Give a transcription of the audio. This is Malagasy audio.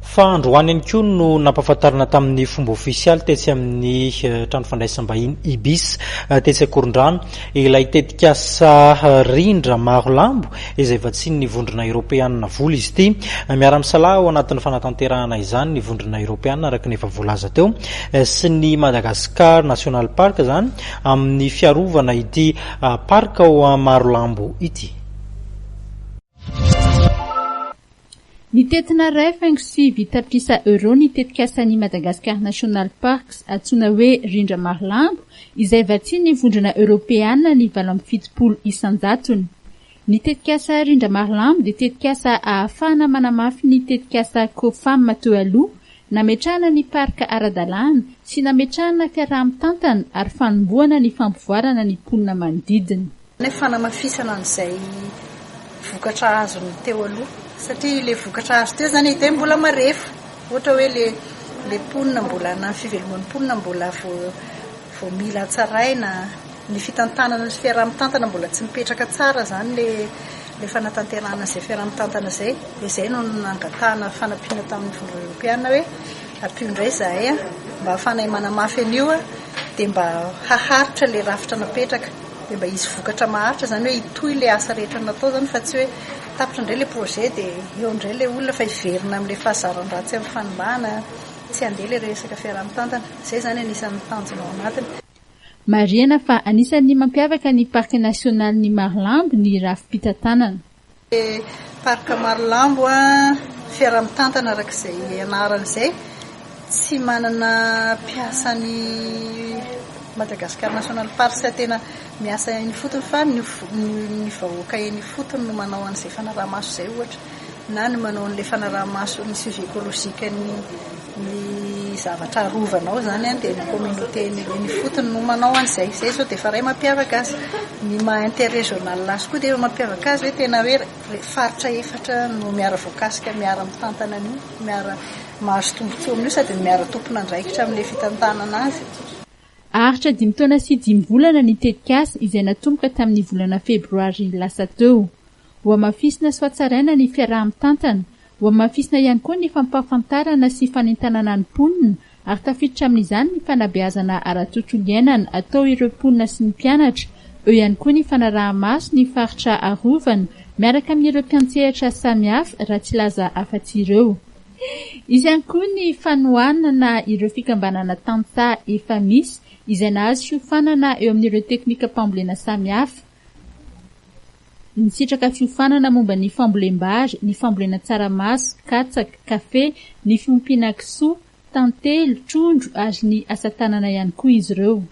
Fa androany ihany koa no nampahafantarina tamin'ny fomba ofisialy tetsy amin'ny trano fandraisam-bahiny Ibis tetsy Ankorondrano ilay tetikasa Rindra Marolambo izay vatsian'ny Vondrona Eoropeanina vola izy ity. Miara-misalahy ao anatin'ny fanatanterahana izany ny Vondrona Eoropeanina araka ny efa voalaza teo sy ny Madagascar National Park izany amin'ny fiarovana ity parc ao Marolambo ity. Mitentina 1,9 tapitrisa euros ny tetikasan'ny Madagascar National Parks antsoina hoe Rindra Marolambo izay vatsian'ny Vondrona Eoropeana ny 78 isan-jatony. Ny tetikasa Rindra Marolambo dia tetikasa ahafahana manamafy ny tetikasa Cofam teo aloha, nametrahana ny parc ara-dalàna sy nametrahana fiaraha-mitantana ary fanombohana ny fampivoarana ny mponina manodidina. Ny fanamafisana an'izay vokatra azony teo aloha satria ilay vokatra azo teo izany hita hoe mbola marefo, ohatra hoe ilay ilay mponina mbola na ny fiveloman'ny mponina mbola vao vao mila hatsaraina, ny fitantanana sy fiaraha-mitantana mbola tsy mipetraka tsara izany ilay ilay fanatanterahana izay fiaraha-mitantana izay, dia izay no nangatahana fanampiana tamin'ny Vondrona Eoropeana hoe ampio indray izahay mba hahafahanay manamafy an'io dia mba haharitra ilay rafitra napetraka. Dia mba hisy vokatra maharitra izany hoe hitohy ilay asa rehetra natao izany fa tsy hoe tapitra indray ilay projet dia eo indray ilay olona fa hiverina amin'ilay fahazaran-dratsy amin'ny fanimbana, tsy handeha ilay resaka fiaraha-mitantana. Izay izany anisan'ny tanjona ao anatiny. Marihana fa anisan'ny mampiavaka ny Parc Nationalin'i Marolambo ny rafi-pitantanana. Parc Marolambo, fiaraha-mitantana araka izay anarany izay, tsy manana mpiasan'ny Madagascar National Parks tena miasa eny ifotony fa ny vahoaka eny ifotony no manao an'izay fanaraha-maso izay ohatra na ny manao an'ilay fanaraha-maso ny suivi écologique ny Ny zavatra arovana ao izany dia ny communauté eny ifotony no manao an'izay. Izay izao dia efa iray mampiavaka azy. Ny maha interrégional azy koa dia efa mampiavaka azy hoe tena hoe faritra efatra no miara-voakasika, miara-mitantana an'io, miara-mahazo tombontsoa amin'io sady miara-tompon'andraikitra amin'ilay fitantanana azy. Haharitra dimy taona sy dimy volana ny tetikasa izay natomboka tamin'ny volana febroary lasa teo. Hohamafisina sy hohatsaraina ny fiaraha-mitantana, hohamafisina ihany koa ny fampahafantarana sy fanentanana ny mponina ary tafiditra amin'izany ny fanabeazana ara-tontolo iainana atao ireo mponina sy ny mpianatra, eo ihany koa ny fanaraha-maso ny faritra arovana miaraka amin'ireo mpiantsehatra samihafa raha tsy hilaza afa-tsy ireo. Hisy ihany koa ny fanohanana ireo fikambanana tantsaha efa misy izay nahazo fiofanana eo amin'ireo teknikam-pambolena samihafa. Nisitraka fiofanana momba ny fambolem-bary, ny fambolena tsaramaso, katsaka, kafe, ny fiompiana kisoa, tantely, trondro ary ny asa tanana ihany koa izy ireo.